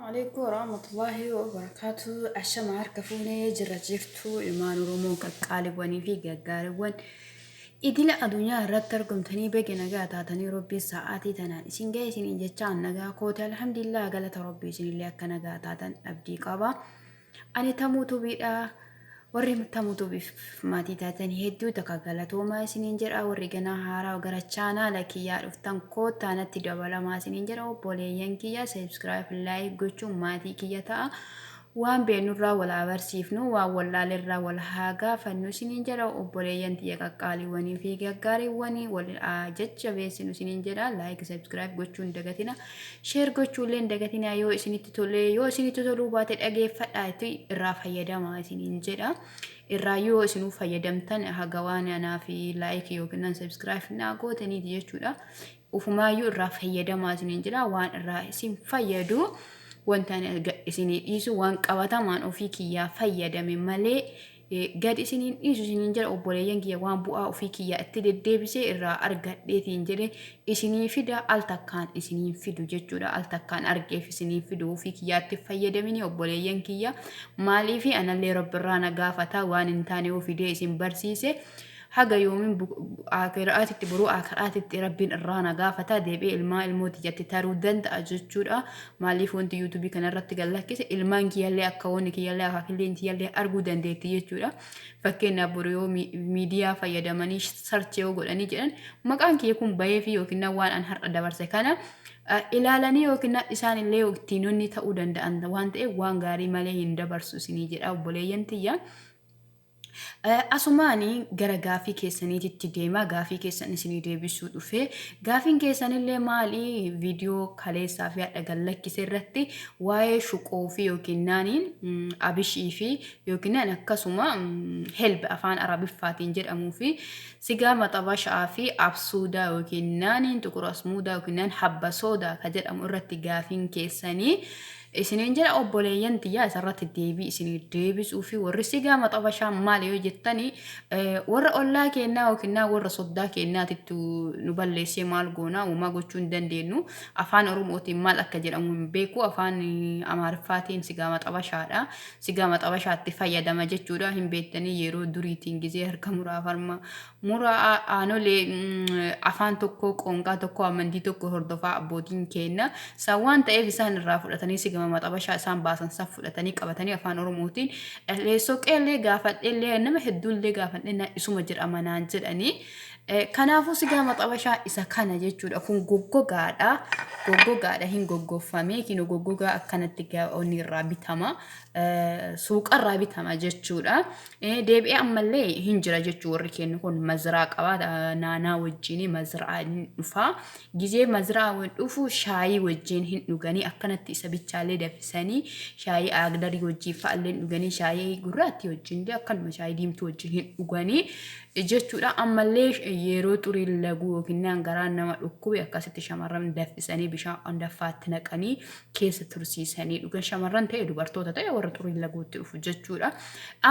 Alaikum warahmatullahi wabarakatuh. Ashama harka fuunee jirra jirtu ilmaan Oromoo qaqqaaliiwwanii fi gaggaariiwwan idila addunyaa irratti argamtanii baga nagaa taatanii Rabbii sa'aatii tanaan isin ga'e isiniin jechaa nagaa kooti alhamdulillah galata Rabbii isinillee akka nagaa taatan abdii qaba. Ani Tamuu Tubiidha. Warri Tamuu Tubiif maatii taatan hedduu takka galatoomaa isiniin jedha. Warri ganaa haaraa gara chaanaala kiyyaa dhuftan koottaa natti dabalamaa isiniin jedha. Obboleeyyan kiyya subscribe like gochuun maatii kiyya ta'a. Waan beeknurraa wal haa barsiifnu, waan wallaalerraa wal haa gaafannu isiniin jedha. Obboleeyyan tiyya qaqqaaliiwwanii fi gaggaariiwwanii wal haa jajjabeessinu isiniin jedha. Like subscribe gochuun dagatina. Share gochuullee hin dagatinaa yoo isinitti tolee yoo isinitti toluu baate dhageeffadhaa itti irraa fayyadamaa isiniin jedha. Irraa yoo isinuu fayyadamtan haga waan anaa fi like yookiin subscribe naa gootaniiti jechuudha. Ufumaayyuu irraa fayyadamaa isiniin jedha waan irraa isin fayyadu wanta ani isinii dhiisu waan qabatamaan ofii kiyyaa fayyadame malee gad isiniin dhiisu isiniin jedha obboleeyyan kiyya waan bu'aa ofii kiyyaa itti deddeebisee irraa argadheetiin jedhe isinii fida al takkaan isiniin fidu jechuudha al takkaan argeef isiniin fidu ofii kiyyaatti fayyadamini obboleeyyan kiyya maaliifi anallee rabbirraa na gaafata waan hin taane yoo fidee isin barsiise haga yoomin akiraatitti boruu akiraatitti rabbiin irraa na gaafata deebi'ee ilmaa ilmoo tiyyatti taruu danda'a jechuudha maaliif wanti yuutuubii kanarratti gad lakkise ilmaan kiyyallee akka wanni kiyyallee akaakilleen tiyyallee arguu dandeetti jechuudha fakkeenyaaf boru yoo miidiyaa fayyadamanii sarchi yoo godhanii jedhan maqaan kiyya kun bahee fi yookiin waan an har'a dabarse kana ilaalanii yookiin isaan illee ittiinonni ta'uu danda'an waan ta'eef waan gaarii malee hin dabarsu isinii jedha obboleeyyan tiyya. Asumaani gara gaafii keessaniititti deema. Gaafii keessan isinii deebisuu dhufe. Gaafiin keessanillee maali? Viidiyoo kaleessaa fi hadha gad lakkise irratti waa'ee shuqoo fi yookiin naaniin abishii fi yookiin akkasuma helb afaan arabiffaatiin jedhamuu fi sigaa maxabashaa fi absuudaa yookiin naaniin xuqur asmuudaa yookiin naan habba soodaa ka jedhamu irratti gaafiin keessanii Isiniin jedha obboleeyyan tiyyaa isarratti deebii isinii deebisuu fi warri sigaa maxabashaa maali yoo jettani warra ollaa keennaa yookiin warra soddaa keennaatittu nu balleessee maal goonaa uumaa gochuu hin dandeenyu afaan oromootiin maal akka jedhamu hin beeku afaan amaariffaatiin sigaa maxabashaadha sigaa maxabashaatti fayyadama jechuudha hin beektanii yeroo duriitiin gizee harka muraa farma Mura aanolee afaan tokko qoonqaa tokko amantii tokko hordofaa abbootiin keenna san waan ta'eef isaan irraa fudhatanii sigama maxabashaa isaan baasan san fudhatanii qabatanii afaan oromootiin soqeellee gaafadheellee nama hedduullee gaafadhe na isuma jedhama naan jedhanii. Kanaafuu sigaa maxabashaa isa kana jechuudha. Kun goggogaadha. Goggogaadha hin goggoffamee kino goggogaa akkanatti onni irraa bitama. Suuqarraa bitama jechuudha. Deebi'ee ammallee hin jira jechuu warri kennu kun maziraa qaba naanaa wajjin maziraa hin dhufa. Gizee maziraa dhufu shaayii wajjin hin dhuganii akkanatti isa bichaallee danfisanii shaayii aagdarii wajjin fa'allee hin dhuganii shaayii gurraattii wajjin illee akkanuma shaayii diimtuu wajjin hin dhuganii jechuudha. Ammallee yeroo xuriin laguu yookiin garaan nama dhukkube akkasitti shamarran danfisanii bishaan daffaatti naqanii keessa tursiisanii dhugan shamarran ta'e dubartoota ta'e warra xuriin laguutti dhufu jechuudha.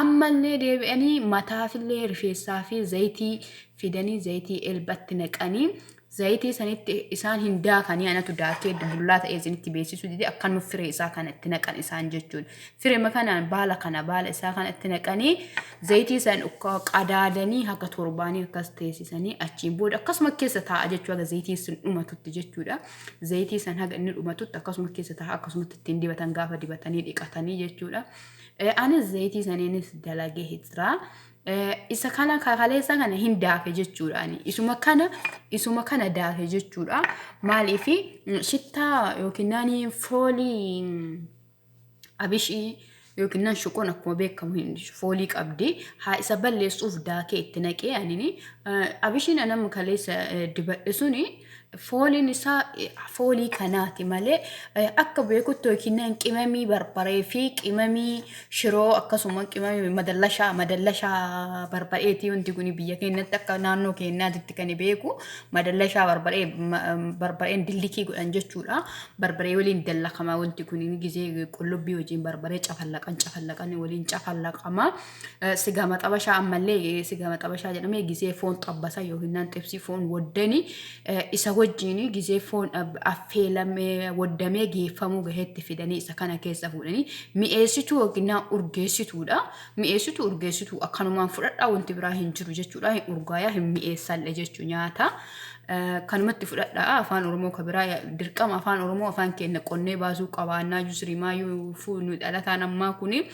Ammallee deebi'anii mataafillee rifeensaa fi zayitii fidanii zayitii elbatti naqanii zayitii sanitti isaan hin daakanii anatu daakee bullaa ta'ee isinitti beeksisuu dide akkanuma firee isaa kana itti naqan isaan jechuudha. Firema kanaan baala kana baala isaa kana itti naqanii zayitii san qadaadanii haga torbaanii akkas teessisanii achiin booda akkasuma keessa taa'a jechuudha haga zayitiin sun dhumatutti jechuudha. Zayitii san haga inni dhumatutti akkasuma keessa taa'a akkasumatti ittiin dibatan gaafa dibatanii dhiqatanii jechuudha. Anis zayitii saniinis dalagee jira. Isa kana kaleessa kana hin daake jechuudha. Ani isuma kana daake jechuudha. Maaliif shittaa yookiin naanii foolii abishii yookiin nan shuqoon akkuma beekamu foolii qabdi. Haa isa balleessuuf daakee itti naqee anini abishiin anam kaleessa dibadhe suni fooliin isaa foolii kanaati malee akka beekutti yookiin qimamii barbaree fi qimamii shiroo akkasuma qimamii madallashaa madallashaa barbareeti wanti kun biyya keenyatti akka naannoo keenyaatitti kan beeku madallashaa barbaree barbareen dillikii godhan jechuudha. Barbaree waliin dallakama wanti kun gizee qullubbii wajjin barbaree cafallaqan cafallaqan waliin cafallaqama. Sigaa maxabashaa ammallee sigaa maxabashaa jedhamee gizee foon xabbasa yookiin xibsii foon waddanii isa wajjin. wajjin gizee foon affeelamee waddamee geeffamuu gaheetti fidanii isa kana keessa fuudhanii mi'eessituu yookiin urgeessituudha. Mi'eessituu urgeessituu akkanumaan fudhadhaa wanti biraa hin jiru jechuudha. Hin urgaayaa hin mi'eessalle jechuu nyaata. Kanumatti fudhadhaa afaan Oromoo ka biraa dirqama afaan Oromoo afaan keenya qonnee baasuu qabaannaa jusrimaayyuu nu dhalataan ammaa kuni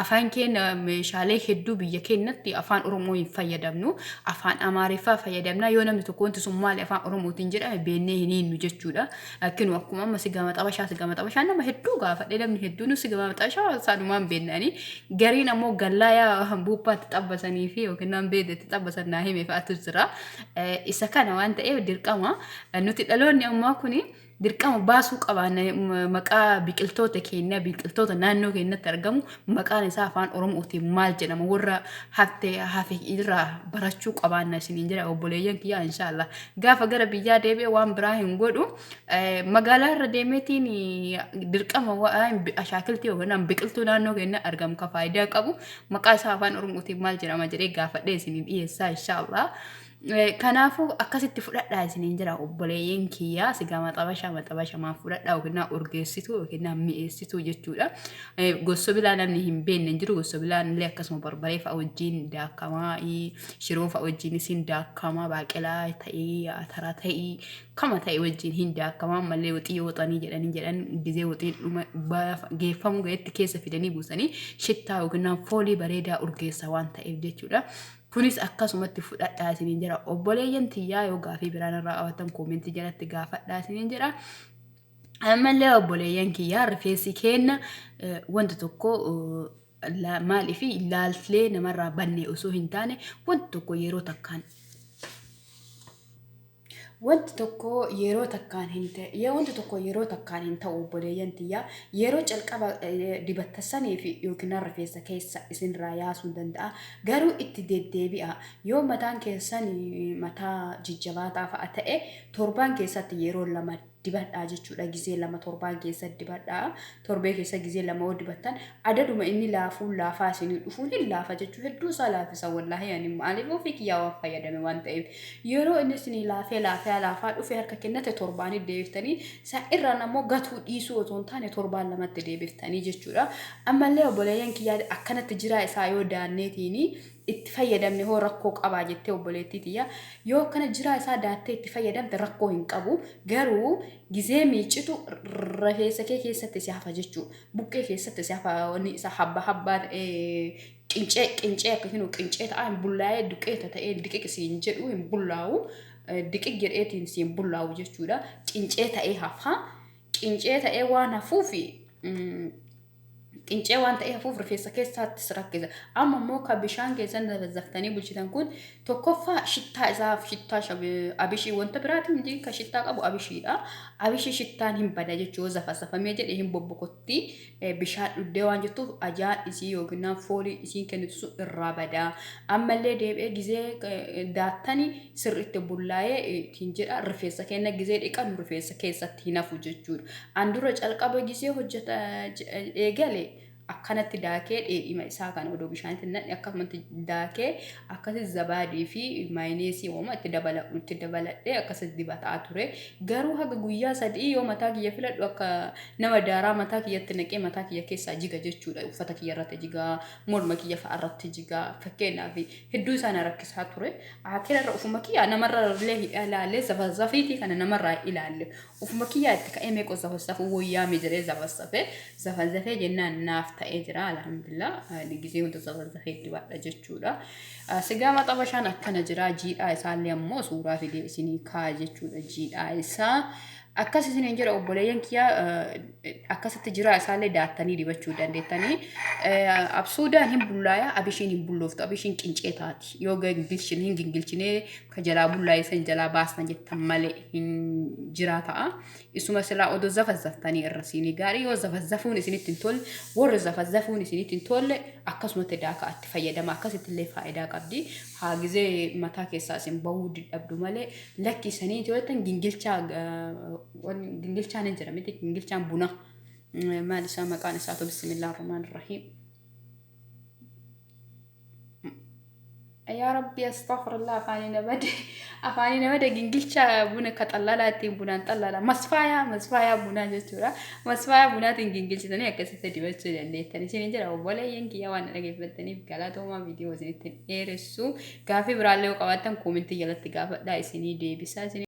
afaan keenya meeshaalee hedduu biyya keenyatti afaan Oromoo hin fayyadamnu afaan Amaariffaa fayyadamna yoo namni tokko wanti sun maali afaan Oromootiin jedhame beennee hin hiinnu jechuudha. Akkinu akkuma amma sigama xabashaa sigama xabashaa nama hedduu gaafadhe namni hedduun sigama xabashaa isaanumaan beennanii gariin ammoo gallaayaa buuphaatti xabbasanii fi yookiin naan beedetti xabbasan naa hime fa'aatu jira. Isa kana waan ta'eef dirqama nuti dhaloonni ammaa kuni dirqama baasuu qabaanna maqaa biqiltoota keenya biqiltoota naannoo keenyatti argamu maqaan isaa afaan Oromootiin maal jedhama warra hafte hafe irraa barachuu qabaanna isiniin jedha obboleeyyan kiyyaa inshaallah gaafa gara biyyaa deebi'e waan biraa hin godhu magaalaa irra deemeetiin dirqama waan ashaakiltii yookaan biqiltuu naannoo keenya argamu ka faayidaa qabu maqaa isaa afaan Oromootiin maal jedhama jedhee gaafadhee isinii dhiyeessaa inshaallah. Kanaafuu akkasitti fudhadhaa isiniin jira obboleeyyan kiyyaa sigaa maxabashaa maxabashamaan fudhadhaa yookiin urgeessituu yookiin mi'eessituu jechuudha. Gosso bilaa namni hin beekne hin jiru. Gosso bilaan illee akkasuma barbaree fa'a wajjin daakamaa, shiroo fa'a wajjin isin daakamaa, baaqelaa ta'ee, atara ta'ee, kama ta'e wajjin hin daakamaa ammallee waxii waxanii jedhanii jedhan gizee waxiin dhuma geeffamuu ga'etti keessa fidanii buusanii shittaa yookiin foolii bareedaa urgeessa waan ta'eef jechuudha. Kunis akkasumatti fudhadhaa isiniin jedha. Obboleeyyan tiyyaa yoo gaafii biraan irraa qabaattan koomentii jalatti gaafadhaa isiniin jedha. Ammallee obboleeyyan kiyyaa rifeensi keenna wanta tokko maaliif laallee namarraa banne osoo hin taane wanti tokko yeroo takkaan Wanti tokko yeroo takkaan hin ta'e wanti tokko yeroo takkaan hin ta'u obboleeyyan tiyyaa yeroo calqaba dibatta sanii fi yookiin rifeensa keessa isinirraa yaasuu danda'a garuu itti deddeebi'a yoo mataan keessan mataa jijjabaataa fa'a ta'e torbaan keessatti yeroo lama dibadhaa jechuudha. Gizee lama torbaan keessa dibadhaa. Torbee keessa gizee lama yoo dibattan adaduma inni laafuun laafaa isinii dhufuun hin laafa jechuu hedduu isaa laafisa wallaahi ani maaliif ofii kiyyaa waan fayyadame waan ta'eef yeroo inni isinii laafee laafee laafaa dhufe harka kennate torbaanii deebiftanii isaa irraan ammoo gatuu dhiisuu otoo hin taane torbaan lamatti deebiftanii jechuudha. Ammallee obboleeyyan kiyyaa akkanatti jiraa isaa yoo daanneetiini itti fayyadamne hoo rakkoo qabaa jettee obboleettii tiyya yoo akkana jiraa isaa daattee itti fayyadamte rakkoo hin qabu garuu gizee miicitu rifeensa kee keessatti si hafa jechuu buqqee keessatti si hafa wanni isa habba habbaa ta'ee qincee qincee akka hin qincee ta'a hin bullaa'ee duqeeta ta'ee diqiq siin jedhu hin bullaa'u diqiq jedheetiin siin bullaa'u jechuudha qincee ta'ee hafa qincee ta'ee waan hafuufi qincee waan ta'ee hafuuf rifeensa keessaattis rakkisa. Amma immoo kan bishaan keessan zafzaftanii bulchitan kun tokkoffaa shittaa isaaf shittaa abishii wanta biraatiin miti kan shittaa qabu abishiidha. Abishii shittaan hin bada jechuu yoo zafazafamee jedhe hin bobbokotti bishaan dhuddee waan jettuuf ajaan isii yookiin foolii isiin kennitu sun irraa bada. Ammallee deebi'ee gizee daattani sirriitti bullaa'ee ittiin jedha rifeensa keenya gizee dhiqannu rifeensa keessatti hin hafu jechuudha. An dura calqaba gizee hojjeta eegale akkanatti daakee dheedhima isaa kana odoo bishaanitti nadhe akkasumatti daakee akkasi zabaadii fi maayineesii hooma itti dabala itti dabaladhee akkasitti dibataa ture. Garuu haga guyyaa sadii yoo mataa kiyya filadhu akka nama daaraa mataa kiyyatti naqee mataa kiyya keessaa jiga jechuudha. Uffata kiyya irratti jigaa, morma kiyya fa'a irratti jigaa. Fakkeenyaaf hedduu isaa na rakkisaa ture. Akira irra ufuma kiyya namarra illee hin ilaalle zafazafiitii kana namarraa ilaalle. Ufuma kiyyaa itti ka'ee meeqoo zafazafuu woyyaame jedhee zafazafe. Zafazafee jennaan naaf ta'ee jira alhamdulillah. Gizee hunda zafazafee dibadha jechuudha. Sigaa maxabashaan akkana jira jiidhaa isaallee ammoo suuraa fidee isinii kaa'a jechuudha jiidhaa isaa. Akkas isiniin jedha obboleeyyan kiyya akkasitti jiraa isaallee daattanii dibachuu dandeettanii. Absuudaan hin bullaaya abishiin hin bullooftu abishiin qincee taati yoo gingilchine hin gingilchinee ka jalaa bullaa'e san jalaa baasna jettan malee hin jiraa ta'a. Isuma silaa odoo zafazzaftanii irra siinii gaarii yoo zafazzafuun isinitti hin tolle warri zafazzafuun isinitti hin tolle akkasumatti daakaa itti fayyadama akkasitti illee faayidaa qabdi. Haa gizee mataa keessaa isin bahuu dhabdu malee lakki isanii yoo jettan gingilchaa gingilchaan hin jira miti gingilchaan buna maal isaa maqaan isaa to bismillah rahmaan rahiim. Yaa Rabbi, astaghfirullah, afaanii na bade, afaanii na bade. Gingilcha buna ka xallalaa ittiin bunaan xallala, masfaayaa bunaa jechuudha. Masfaayaa bunaatiin gingilchitanii akkasitti dibachuu dandeettan isin jedha. Obboleeyyan kiyya, waan na dhageeffattaniif galatoomaa. Viidiyoo isinitti dheeressu. Gaafii biraallee yoo qabaattan koomentii jalatti gaafadhaa, isinii deebisaa isin.